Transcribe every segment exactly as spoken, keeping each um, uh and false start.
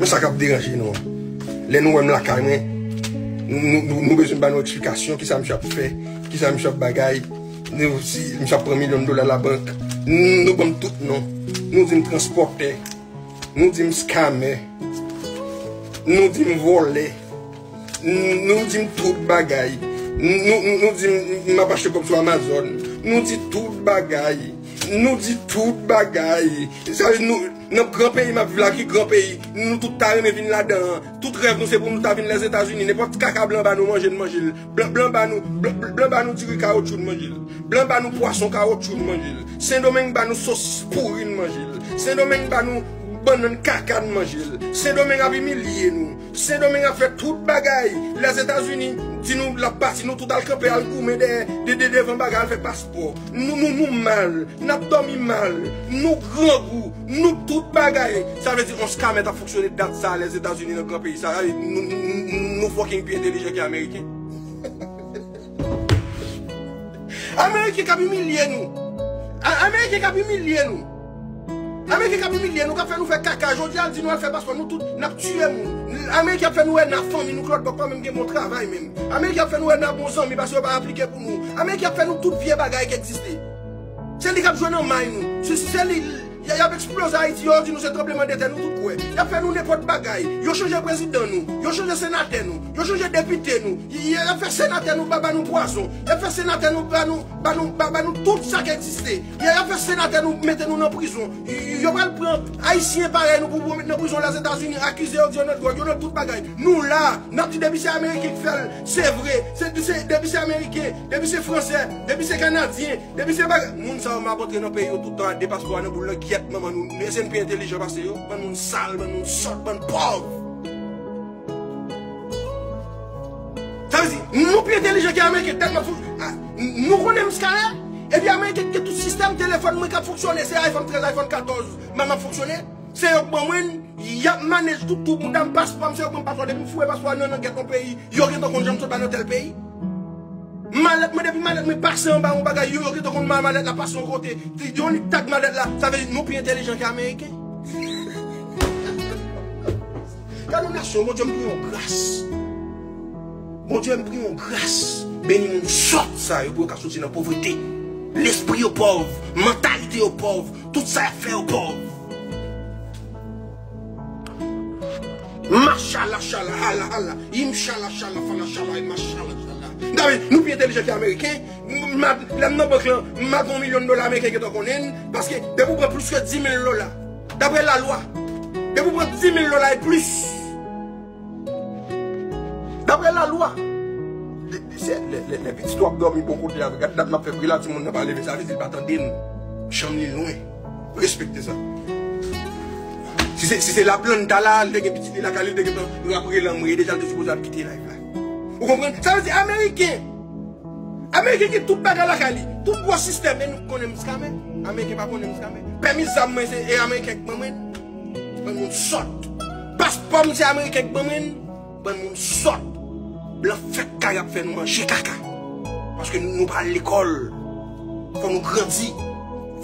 Sa k ap deranje nou an. Lè nou wè m lakay mwen, nou, nou, nou bezwen ba nou eksplikasyon, kisa misye ap fè, kisa misye ap bagay, nou, si misye ap pran milyon dola labank, nou, nou ban m tout non. Nou di m transpòtè, nou di m skamè, nou di m vòlè, nou di m tout bagay, nou, nou, nou di m, m ap achte kòb sou Amazon, nou di tout bagay, nou di tout bagay. Sa vle di nou, nan gran peyi m ap viv la, ki gran peyi, nou tout ta renmen vin ladan an. Tout rèv nou se pou nou ta vin Lèzetazini. Nenpòt kaka blan ba nou manje, n manje l. Blan, blan ba nou, blan, blan ba nou diri kawotchou, n manje l. Blan ba nou pwason kawotchou, n manje l. Sendomeng ba nou sos pouri, n manje l. Sendomeng ba nou bannann kaka, n manje l. Sendomeng ap imilye nou. Sendomeng ap fè tout bagay. Lèzetazini di nou l ap pati, nou tout al kanpe, al goumen dèyè, de, de, devan bagay, al fè paspò. Nou, nou, nou mal, n ap dòmi mal, nou grangou, nou tout bagay. Sa vle di yon skamè t ap fonksyone dat sa a Lèzetazini nan gran peyi sa a. Nou, nou, nou, nou fucking pi entelijan ke Ameriken. Ameriken k ap imilye nou. A-, Ameriken k ap imilye nou. Ameriken k ap imilye nou, k ap fè nou fè kaka. Jodi a, l di nou al fè paspò, nou tout, n ap tiye moun. Ameriken ap fè nou wè n a fanmi, nou k lòt bò k pa menm gen bon travay menm. Ameriken ap fè nou wè n a bon zanmi paske yo pa aplike pou nou. Ameriken ap fè nou tout vye bagay ki egziste. Se li k ap jwe nan may nou. Se, se, se li, y, y ap eksploze Ayiti, yo di nou se tranblemanntè, nou tout kwè. Y ap fè nou nenpòt bagay. Yo chanje prezidan nou, yo chanje senatè nou, yo chanje depite nou. Y, y, y ap fè senatè nou ba, ba nou pwazon. Y ap fè senatè nou ba nou, ba nou, ba, ba nou tout sa k egziste. Y, y ap fè senatè nou mete nou nan prizon. Y, y, yo pral pran Ayisyen parèy nou pou, pou met nan prizon Lèzetazini, akize yo di yo nan dwòg, yo nan tout bagay. Nou la, n ap di depi se Ameriken ki fè l, se vre. Se, se, depi se Ameriken, depi se Fransè, depi se Kanadyen, depi se bagay. Moun sa yo m ap antre nan peyi yo tout tan ak de paspò a nan boul nan, gyèt manman nou. Èske n pi entelijan pase yo? Bann moun sal, bann moun sòt, bann pòv. Sa vle di, nou pi entelijan ke Ameriken, tèlman fou. A, nou konnen m skamè, epi Ameriken ki tout sistèm telefòn mwen k ap fonksyone, se iPhone trèz, iPhone katòz, m ap fonksyone. Se yo k ban mwen, y ap manage tout, tout moun, dam paspò m, se yo k ban m paspò, depi m foure paspò a nan, nan gèt yon peyi, yo gentan konn jan m sot ba nan tèl peyi. Malèt mwen, depi malèt mwen pase anba yon bagay, yo, yo gentan konn ma-, malèt la pase yon kote. Di, yo li tag malèt la, sa vle di nou pi entelijan ke Ameriken. Gade yon nasyon, Bondye m priye yon gras. Bondye m priye yon gras. Beni moun sòt sa yo pou yo ka soti nan povrete. Lespri yo pòv, mantalite yo pòv, tout sa y ap fè yo pòv. Machala, chala, hala, hala. Im, chala, chala, fala, chala, e machala, chala. Dayè, nou pi entelijan ke Ameriken. M, m, lè m nan bank lan, m ap gen yon milyon dola, Ameriken gentan konnen l, paske depi w pran plis ke dis mil dola, daprè lalwa, depi w pran dis mil dola e plis, daprè lalwa, de, de, se, lè, lè, lè pitit ou ap dòmi bò kote a, gad dat m ap fè bri la, timoun nan pa leve, sa vle di l pa tande m. Chanm li lwen. Respekte sa. Si se, si se la planta la, li te gen pitit li lakay li, li te gentan rele anmwe, deja li te sipoze ap kite live la. Ou konprann? Sa vle di Ameriken. Ameriken gen tout bagay lakay li. Tout gwo sistèm, e nou konnen m skamè. Ameriken pa konnen m skamè. Pèmi zam mwen se, e Ameriken k ban mwen. Bann moun sòt. Paspò m se Ameriken k ban mwen. Bann moun sòt. Blan fèk kay ap fè nou manje kaka. Paske nou pa al lekòl. Fò nou grandi.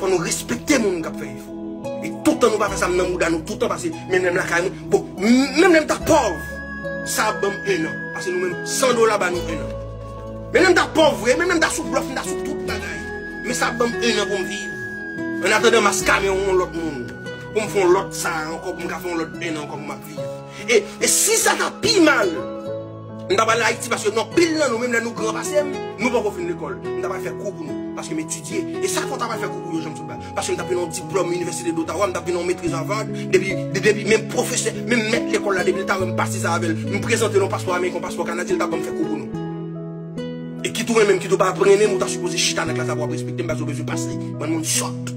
Fò nou respekte moun k ap fè efò. E toutan nou pa fè sa, m nan mouda nou toutan, pase menm lè m lakay mwen. Bon, m-, menm lè m ta pòv, sa ap ban m en an. Pase nou menm, san dola ba nou en an. Menm lè m ta pòv vre, menm lè m ta sou blòf, m ta sou tout bagay. Men sa ap ban m en an pou m viv. Annatandan, m a skamè yon lòt moun. Pou m fè yon lòt sa ankò, pou m ka fè yon lòt en an ankò pou m ap viv. E, e si sa ta pi mal, m ta pral Ayiti, paske nan pil nan nou, menm lè nou gran pase m, nou poko fin lekòl. M ta pral fè kou pou nou, paske m etidye. E sa fè w ta pral fè kou pou yo, jan m sot ba. Paske m t ap gen yon diplòm Inivèsite d'Ottawa, m t ap gen yon metriz Harvard, depi, de, depi menm pwofesè, menm mèt lekòl la, depi l ta wè m pase sa avè l, m prezante l yon paspò ameriken, yon paspò kanadyen, l t ap ban m fè kou pou nou. E kit ou renmen m, kit ou pa renmen m, ou ta sipoze chita nan klas la pou w ap respekte m, paske w bezwen pase. Bann moun sòt.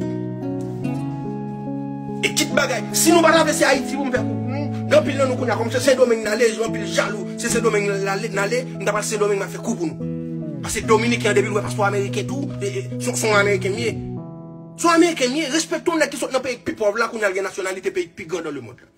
E kit bagay, si nou pa lave se Ayiti pou m fè kou pou nou, gen anpil nan nou kounye a, kòm se Sendomeng n ale, gen anpil jalou, se Sendomeng n ale, n ale, m ta pral Sendomeng m al fè kou pou nou. Paske Dominiken an, depi l wè paspò ameriken tou, e, e, se, se yon Ameriken m ye. Se yon Ameriken m ye, respekte yon nèg ki sot nan peyi k pi pòv la, kounye a l gen nasyonalite peyi k pi gran nan lemond la.